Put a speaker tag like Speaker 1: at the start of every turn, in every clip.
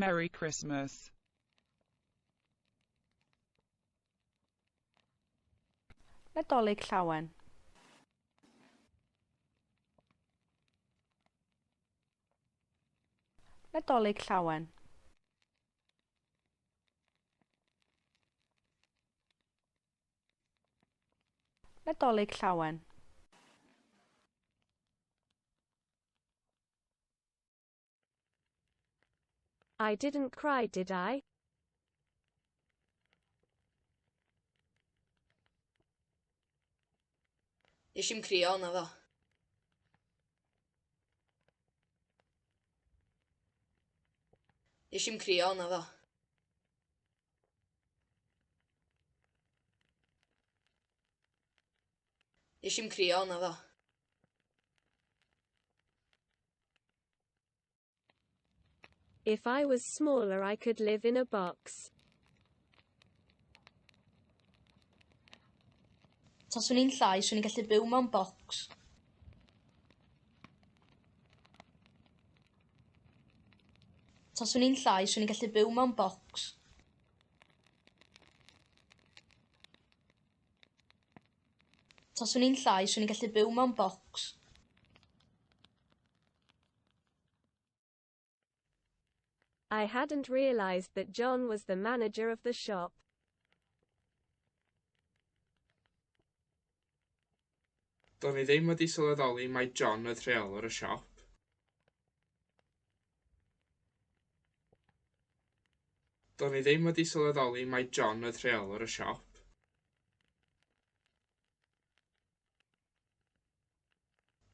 Speaker 1: Merry Christmas.
Speaker 2: Nadolig Llawen. Nadolig Llawen. Nadolig Llawen.
Speaker 3: I didn't cry, did I?
Speaker 4: Nes i'm crio, naddo. Nes i'm crio, naddo. Nes i'm crio, naddo.
Speaker 3: If I was smaller I could live in a box.
Speaker 4: Taswn i'n llai, 'swn i'n gallu byw mewn bocs. Taswn i'n llai, 'swn i'n gallu byw mewn bocs. Taswn i'n llai, 'swn i'n gallu byw mewn bocs.
Speaker 3: I hadn't realized that John was the manager of the shop.
Speaker 5: Do'n i ddim wedi sylweddoli mai John oedd rheolwr y siop. Do'n i ddim wedi sylweddoli mai John oedd rheolwr y siop.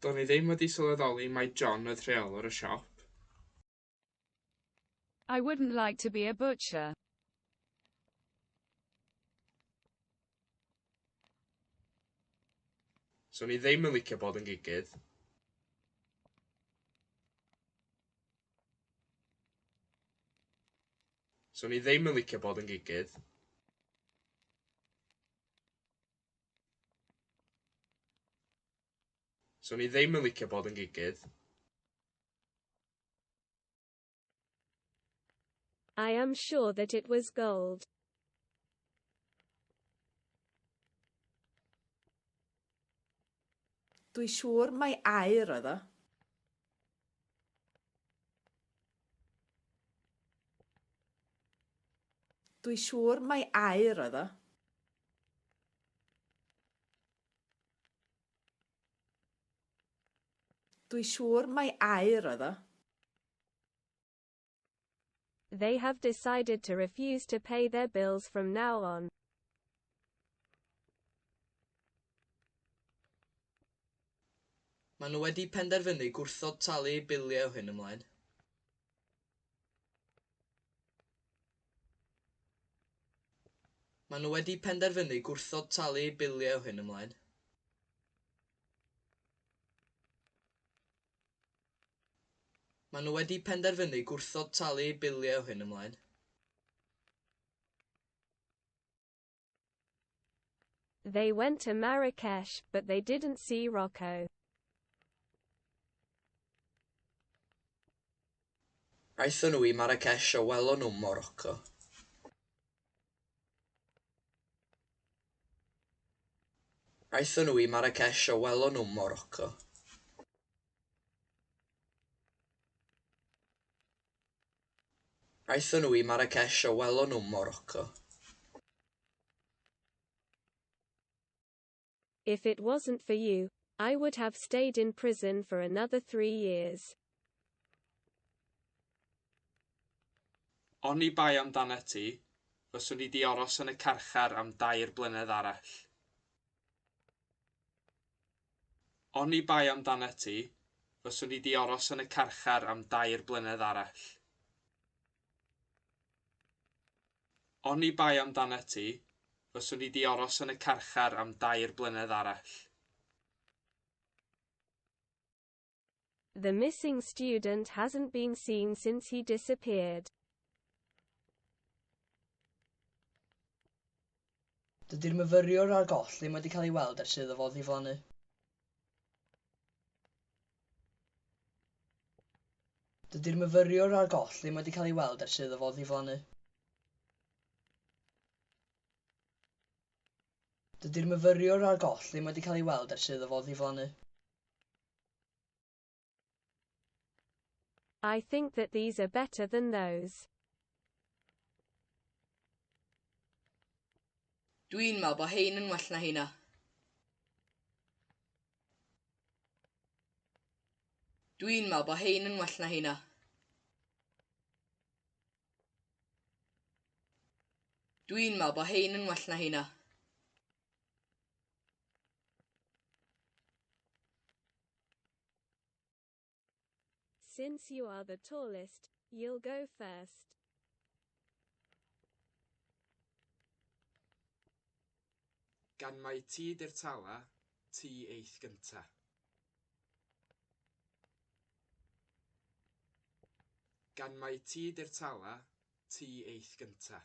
Speaker 5: Do'n i ddim wedi sylweddoli mai John oedd rheolwr y siop.
Speaker 1: I wouldn't like to be a butcher.
Speaker 5: 'Swn i ddim yn licio bod yn gigydd. 'Swn i ddim yn licio bod yn gigydd. 'Swn i ddim yn licio bod yn gigydd.
Speaker 3: I am sure that it was gold.
Speaker 6: Dwi siŵr mai aur oedd o. Dwi siŵr mai aur oedd o. Dwi siŵr mai aur oedd o.
Speaker 3: They have decided to refuse to pay their bills from now on.
Speaker 7: Maen nhw wedi penderfynu gwrthod talu eu biliau o hyn ymlaen. Maen nhw wedi penderfynu gwrthod talu eu biliau o hyn ymlaen. Maen nhw wedi penderfynu gwrthod talu eu biliau o hyn ymlaen.
Speaker 3: They went to Marrakesh, but they didn't see Rocco.
Speaker 7: Aethon nhw i Marrakesh a welon nhw'm Morocco. Aethon nhw i Marrakesh a welon nhw'm Morocco. Aethon nhw i Marrakesh a welon nhw'm Morocco.
Speaker 3: If it wasn't for you, I would have stayed in prison for another 3 years.
Speaker 5: Oni bai amdanat ti, fyswn i 'di aros yn y carchar am dair blynedd arall. Oni bai amdanat ti, fyswn i 'di aros yn y carchar am dair blynedd arall. Oni bai amdanat ti, fyswn i 'di aros yn y carchar am dair blynedd arall.
Speaker 3: The missing student hasn't been seen since he disappeared.
Speaker 7: Dydy'r myfyriwr ar goll ddim wedi cael ei weld ers iddo fo ddiflannu. Dydy'r myfyriwr ar goll ddim wedi cael ei weld ers iddo fo ddiflannu. Dydy'r myfyriwr ar goll ddim wedi cael ei weld ers iddo fo ddiflannu.
Speaker 3: I think that these are better than those.
Speaker 7: Dwi'n meddwl bod hein yn well na heina. Dwi'n meddwl bod hein yn well na heina. Dwi'n meddwl bod hein yn well na heina.
Speaker 3: Since you are the tallest, you'll go first.
Speaker 5: Gan mai ti 'di'r tala, ti eith gynta. Gan mai ti 'di'r tala, ti eith gynta.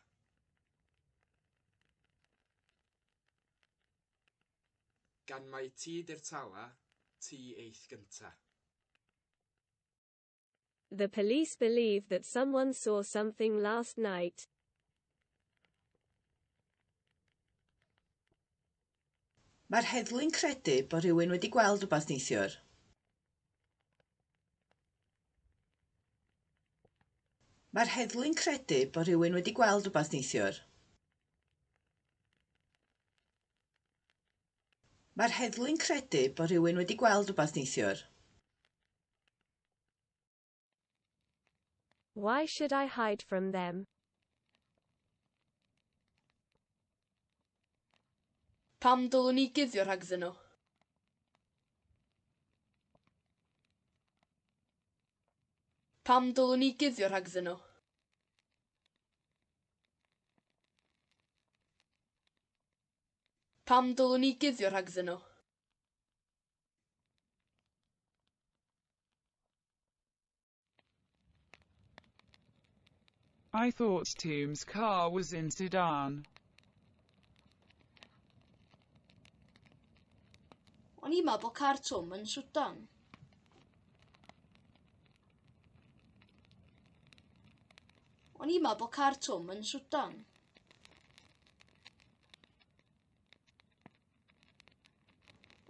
Speaker 5: Gan mai ti 'di'r tala, ti eith gynta.
Speaker 3: The police believe that someone saw something last night.
Speaker 6: Mae'r heddlu'n credu bod rhywun wedi gweld rhywbeth neithiwr. Mae'r heddlu'n credu bod rhywun wedi gweld rhywbeth neithiwr. Mae'r heddlu'n credu bod rhywun wedi gweld rhywbeth neithiwr.
Speaker 3: Why should I hide from them?
Speaker 4: Pam dylwn i guddio rhagddyn nhw? Pam dylwn i guddio rhagddyn nhw? Pam dylwn i guddio rhagddyn nhw?
Speaker 1: I thought Toom's car was in Sudan.
Speaker 4: O'n i'n meddwl bod car Twm yn Swdan. O'n i'n meddwl bod car Twm yn Swdan.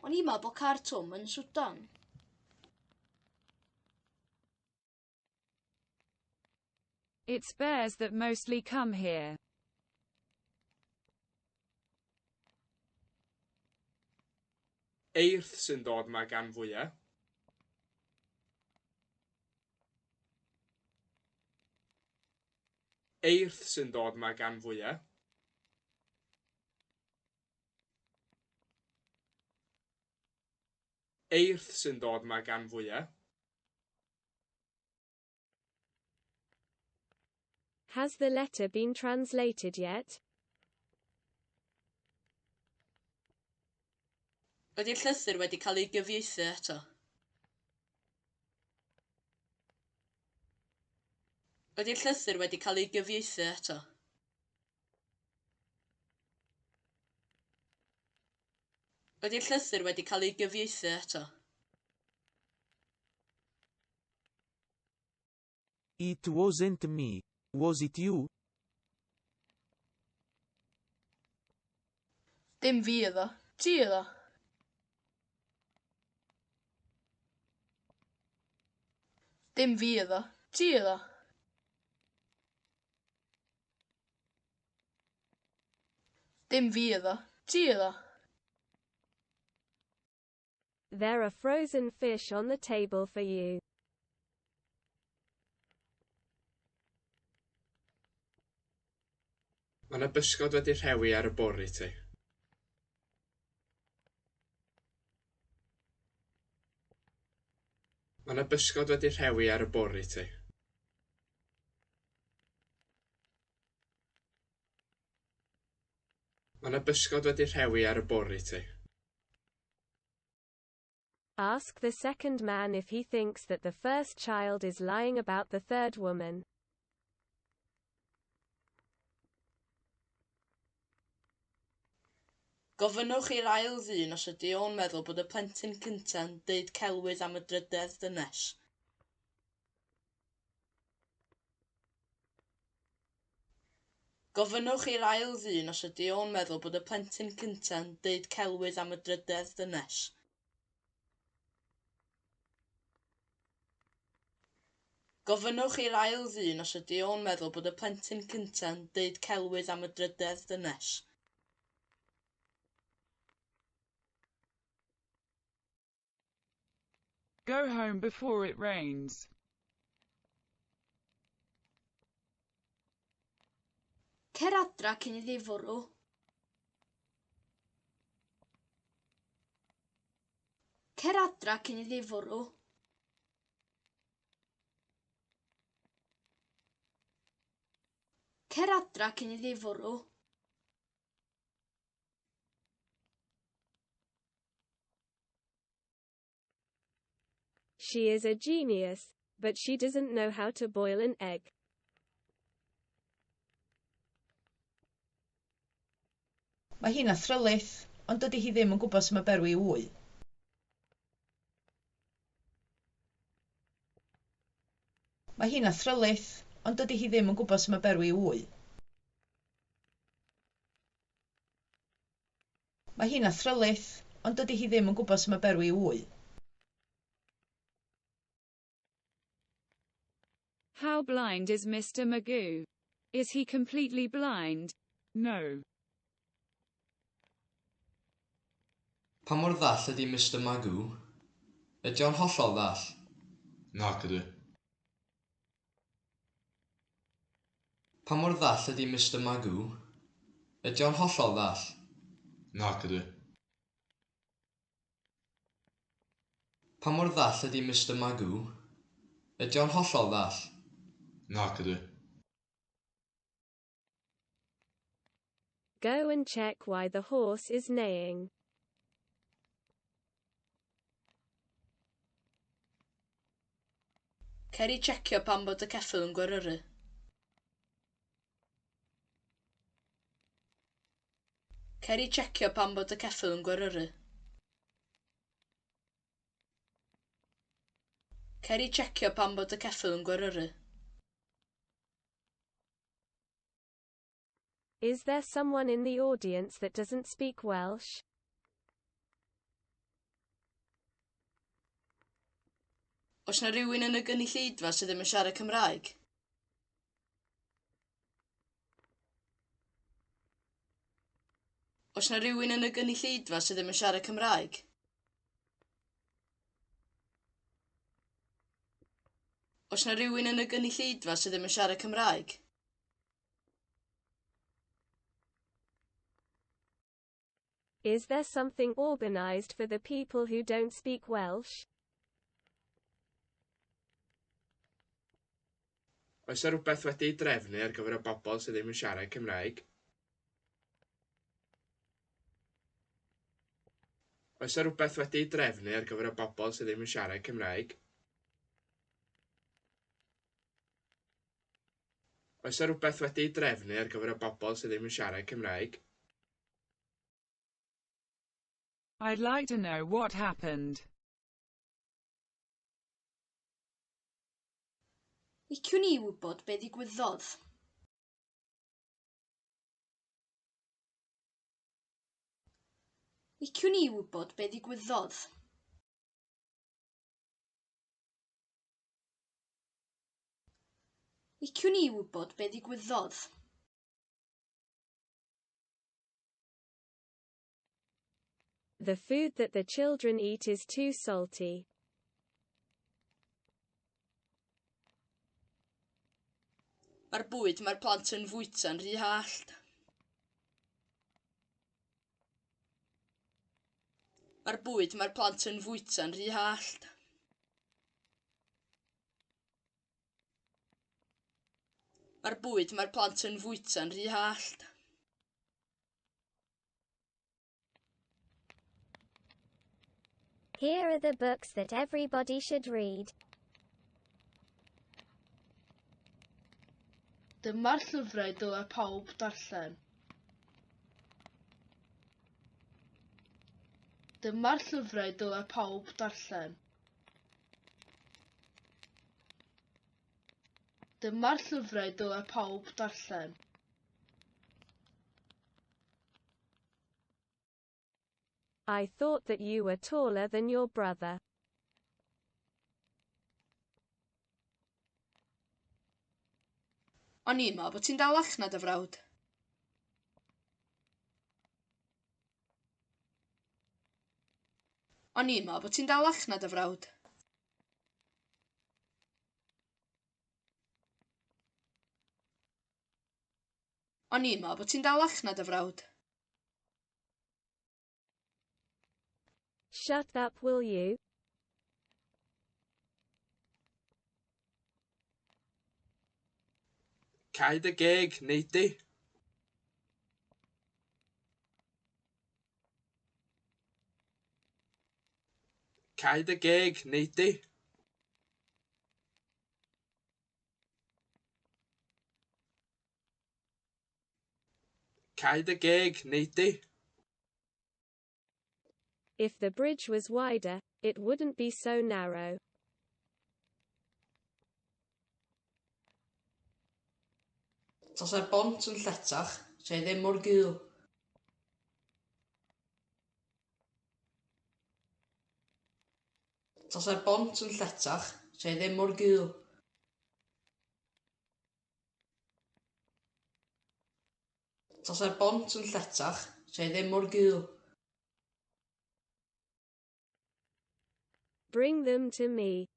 Speaker 4: O'n i'n meddwl bod car Twm yn Swdan.
Speaker 1: It's bears that mostly come here.
Speaker 5: Eirth sy'n dod 'ma gan fwya. Eirth sy'n dod 'ma gan fwya. Eirth sy'n dod 'ma gan fwya.
Speaker 3: Has the letter been translated yet?
Speaker 7: Ydy'r llythyr wedi cael ei gyfieithu eto? Ydy'r llythyr wedi cael ei gyfieithu eto? Ydy'r llythyr wedi cael ei gyfieithu eto?
Speaker 8: It wasn't me. Was it you?
Speaker 4: Dim fi oedd o. Ti oedd o. Dim fi oedd o. Ti oedd o. Dim fi oedd o. Ti oedd o.
Speaker 3: There are frozen fish on the table for you.
Speaker 5: Mae 'na bysgod wedi rhewi ar y bwr' i ti. Mae 'na bysgod wedi rhewi ar y bwr' i ti. Mae 'na bysgod wedi rhewi ar y bwr' i ti.
Speaker 3: Ask the second man if he thinks that the first child is lying about the third woman.
Speaker 7: Gofynnwch i'r ail ddyn os ydy o'n meddwl bod y plentyn cynta'n deud celwydd am y drydedd ddynes.
Speaker 4: Gofynnwch i'r ail ddyn os ydy o'n meddwl bod y plentyn cynta'n deud celwydd am y drydedd ddynes. Gofynnwch i'r ail ddyn os ydy o'n meddwl bod y plentyn cynta'n deud celwydd am y drydedd ddynes.
Speaker 9: Go home before it rains.
Speaker 4: Cer adra cyn iddi fwrw. Cer adra cyn iddi fwrw. Cer adra cyn iddi fwrw.
Speaker 3: She is a genius, but she doesn't know how to boil an egg.
Speaker 6: Mae hi'n athrylith, ond dydy hi ddim yn gwybod sut mae berwi wy. Mae hi'n athrylith, ond dydy hi ddim yn gwybod sut mae berwi wy. Mae hi'n athrylith, ond dydy hi ddim yn gwybod sut mae berwi wy.
Speaker 1: How blind is Mr. Magoo? Is he completely blind?
Speaker 9: No.
Speaker 7: Pa mor ddall ydy Mr Magoo? Ydy o'n hollol ddall?
Speaker 10: Nac ydw.
Speaker 7: Pa mor ddall ydy Mr Magoo? Ydy o'n hollol ddall?
Speaker 10: Nac ydw.
Speaker 7: Pa mor ddall ydy Mr Magoo? Ydy o'n hollol ddall?
Speaker 10: Nac ydw.
Speaker 3: Go and check why the horse is neighing.
Speaker 4: Cer i checio pam bod y ceffyl yn gweryru. Cer i checio pam bod y ceffyl yn gweryru. Cer i checio pam bod y ceffyl yn gweryru.
Speaker 3: Is there someone in the audience that doesn't speak Welsh?
Speaker 4: Oes 'na rywun yn y gynulleidfa sydd ddim yn siarad Cymraeg? Oes 'na rywun yn y gynulleidfa sydd ddim yn siarad Cymraeg? Oes 'na rywun yn y gynulleidfa sydd ddim yn siarad Cymraeg?
Speaker 3: Is there something organized for the people who don't speak Welsh?
Speaker 5: Oes 'na rywbeth wedi'i drefnu ar gyfer y bobl sydd ddim yn siarad Cymraeg? Oes 'na rywbeth wedi'i drefnu ar gyfer y bobl sydd ddim yn siarad Cymraeg? Oes 'na rywbeth wedi'i drefnu ar gyfer y bobl sydd ddim yn siarad Cymraeg?
Speaker 9: I'd like to know what happened.
Speaker 4: Liciwn i wybod be ddigwyddodd. Liciwn i wybod be ddigwyddodd. Liciwn i wybod be ddigwyddodd.
Speaker 3: The food that the children eat is too salty.
Speaker 4: Mae'r bwyd mae'r plant yn fwyta'n rhy hallt. Mae'r bwyd mae'r plant yn fwyta'n rhy hallt. Mae'r bwyd mae'r plant yn fwyta'n rhy hallt.
Speaker 11: Here are the books that everybody should read.
Speaker 4: Dyma'r llyfrau dylai pawb darllen. Dyma'r llyfrau dylai pawb darllen. Dyma'r llyfrau dylai pawb darllen.
Speaker 3: I thought that you were taller than your brother.
Speaker 4: O'n i'n meddwl bod ti'n dalach na dy frawd. O'n i'n meddwl bod ti'n dalach na dy frawd. O'n i'n meddwl bod ti'n dalach na dy frawd.
Speaker 3: Shut up, will you?
Speaker 5: Cau dy geg, wnei di. Cau dy geg, wnei di. Cau dy geg, wnei di.
Speaker 3: If the bridge was wider, it wouldn't be so narrow.
Speaker 4: Tasa'r bont yn lletach, 'sa hi ddim mor gul. Tasa'r bont yn lletach, 'sa hi ddim mor gul. Tasa'r bont yn lletach, 'sa hi ddim mor gul.
Speaker 3: Bring them to me.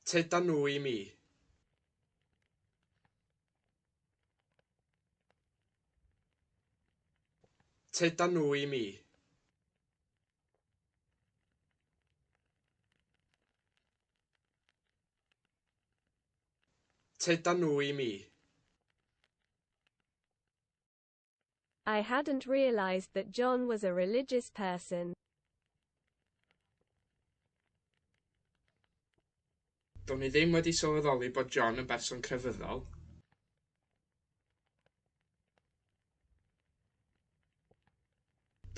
Speaker 5: Tyda nhw i mi. Tyda nhw i mi. Tyda nhw i mi.
Speaker 3: I hadn't realized that John was a religious person.
Speaker 5: Do'n i ddim wedi sylweddoli bod John yn berson crefyddol.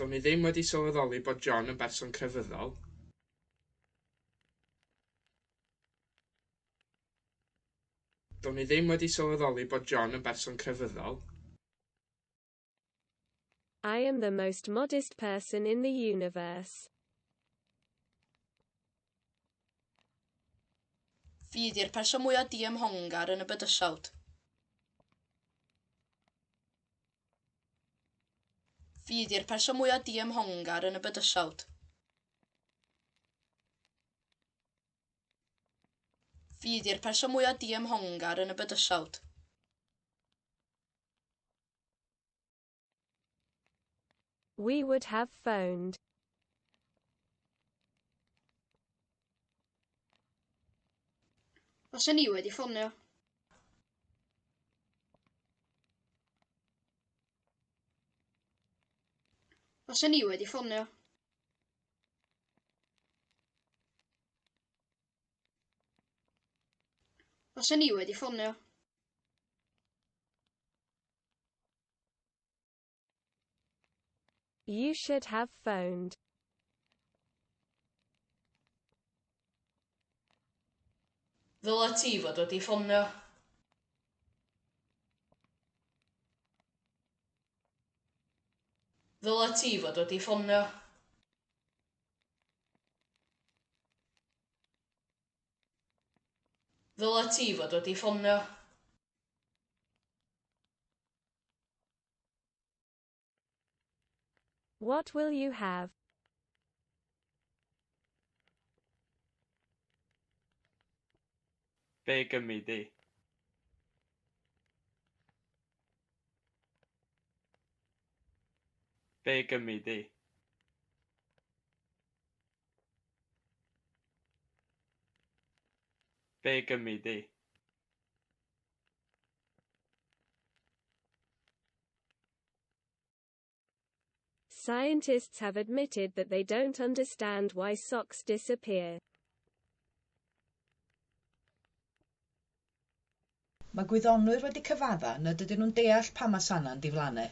Speaker 5: Do'n i ddim wedi sylweddoli bod John yn berson crefyddol. Do'n i ddim wedi sylweddoli bod John yn berson crefyddol.
Speaker 3: I am the most modest person in the universe.
Speaker 4: Fi 'di'r person mwya diymhongar yn y bydysawd. Fi 'di'r person mwya diymhongar yn y bydysawd. Fi 'di'r person mwya diymhongar yn y bydysawd.
Speaker 3: We would have phoned.
Speaker 12: Faswn i wedi ffonio. Faswn i wedi ffonio. Faswn i wedi ffonio.
Speaker 3: You should have phoned.
Speaker 4: Ddyla ti fod wedi ffonio. Ddyla ti fod wedi ffonio. Ddyla ti fod wedi ffonio.
Speaker 3: What will you have?
Speaker 5: Be gymi di? Be gymi di? Be gymi di?
Speaker 3: Scientists have admitted that they don't understand why socks disappear.
Speaker 6: Mae gwyddonwyr wedi cyfadda nad ydyn nhw'n deall pam mae sanau'n diflannu.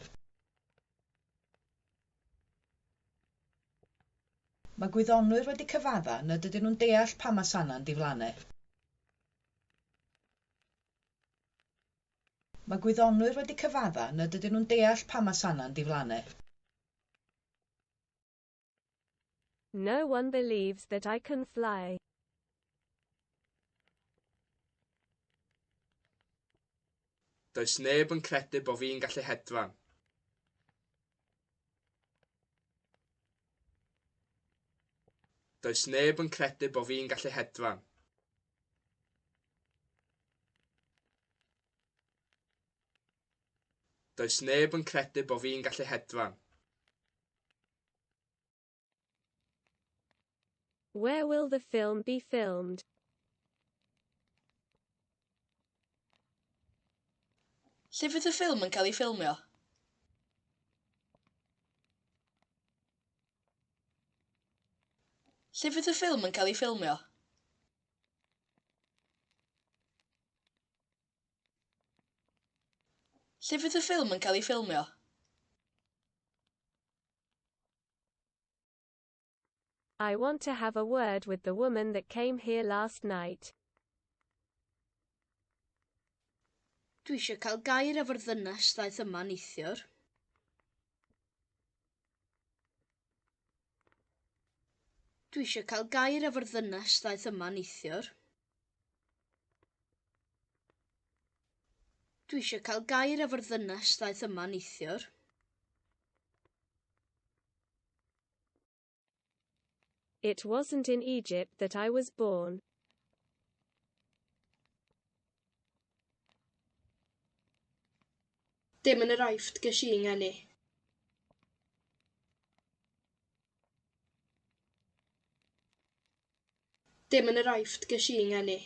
Speaker 6: Mae gwyddonwyr wedi cyfadda nad ydyn nhw'n deall pam mae sanau'n diflannu. Mae gwyddonwyr wedi cyfadda nad ydyn nhw'n deall pam mae sanau'n diflannu.
Speaker 3: No one believes that I can fly.
Speaker 5: Does neb yn credu bo fi'n gallu hedfan. Does neb yn credu bo fi'n gallu hedfan. Does neb yn credu bo fi'n gallu hedfan.
Speaker 3: Where will the film be filmed?
Speaker 4: Lle fydd y ffilm yn cael ei ffilmio? Lle fydd y ffilm yn cael ei ffilmio? Lle fydd y ffilm yn cael ei ffilmio?
Speaker 3: I want to have a word with the woman that came here last night.
Speaker 12: Dwi eisiau cael gair efo'r ddynes ddaeth yma neithiwr. Dwi eisiau cael gair efo'r ddynes ddaeth yma neithiwr. Dwi eisiau cael gair efo'r ddynes ddaeth yma neithiwr.
Speaker 3: It wasn't in Egypt that I was born.
Speaker 12: Dim yn yr Aifft ges i ngeni. Dim yn yr Aifft ges i ngeni.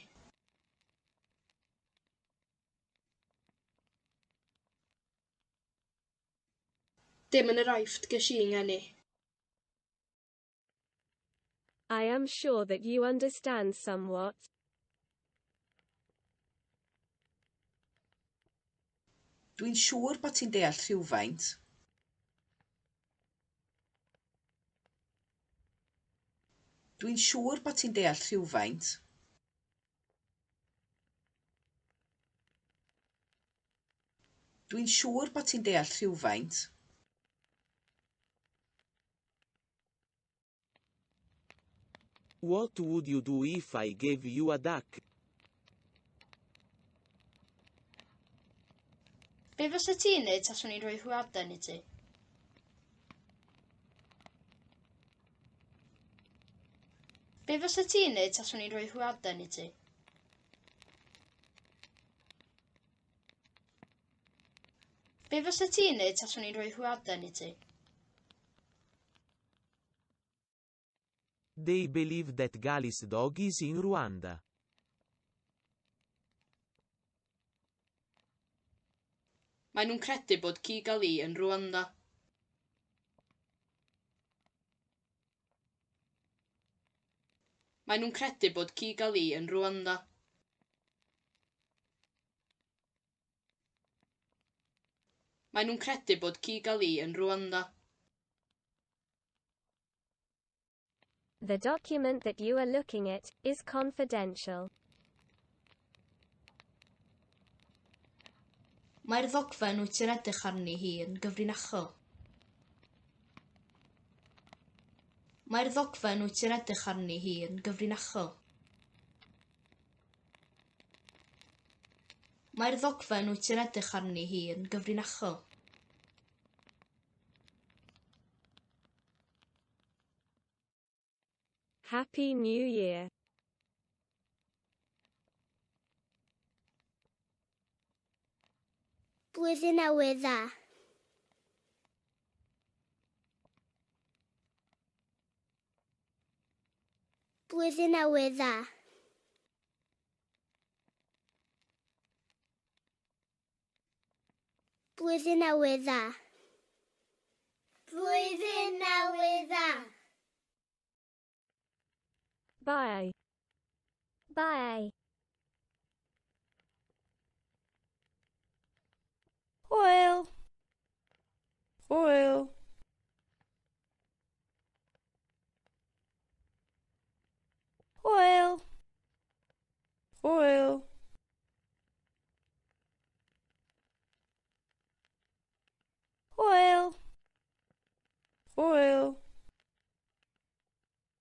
Speaker 12: Dim yn yr Aifft ges i ngeni.
Speaker 3: I am sure that you understand somewhat.
Speaker 6: Dwi'n siŵr bod ti'n deall rhywfaint. Dwi'n siŵr bod ti'n deall rhywfaint. Dwi'n siŵr bod ti'n deall rhywfaint.
Speaker 8: What would you do if I gave you a duck?
Speaker 12: Be fysa ti'n neud taswn i'n rhoi hwyaden i ti? Be fysa ti'n neud taswn i'n rhoi hwyaden i ti? Be fysa ti'n neud taswn i'n rhoi hwyaden i ti?
Speaker 8: They believe that Gali's dog is in Rwanda.
Speaker 4: Maen nhw'n credu bod Kigali yn Rwanda. Maen nhw'n credu bod Kigali yn Rwanda. Maen nhw'n credu bod Kigali yn Rwanda.
Speaker 3: The document that you are looking at is confidential.
Speaker 12: Mae'r ddogfen wyt ti'n edrych arni hi yn gyfrinachol. Mae'r ddogfen wyt ti'n edrych arni hi yn gyfrinachol. Mae'r ddogfen wyt ti'n edrych arni hi yn gyfrinachol.
Speaker 3: Happy New Year.
Speaker 11: Blwyddyn Newydd Dda. Blwyddyn Newydd Dda. Blwyddyn Newydd Dda. Blwyddyn Newydd Dda.
Speaker 3: Bye.
Speaker 11: Bye.
Speaker 2: Hwyl. Hwyl. Hwyl. Hwyl.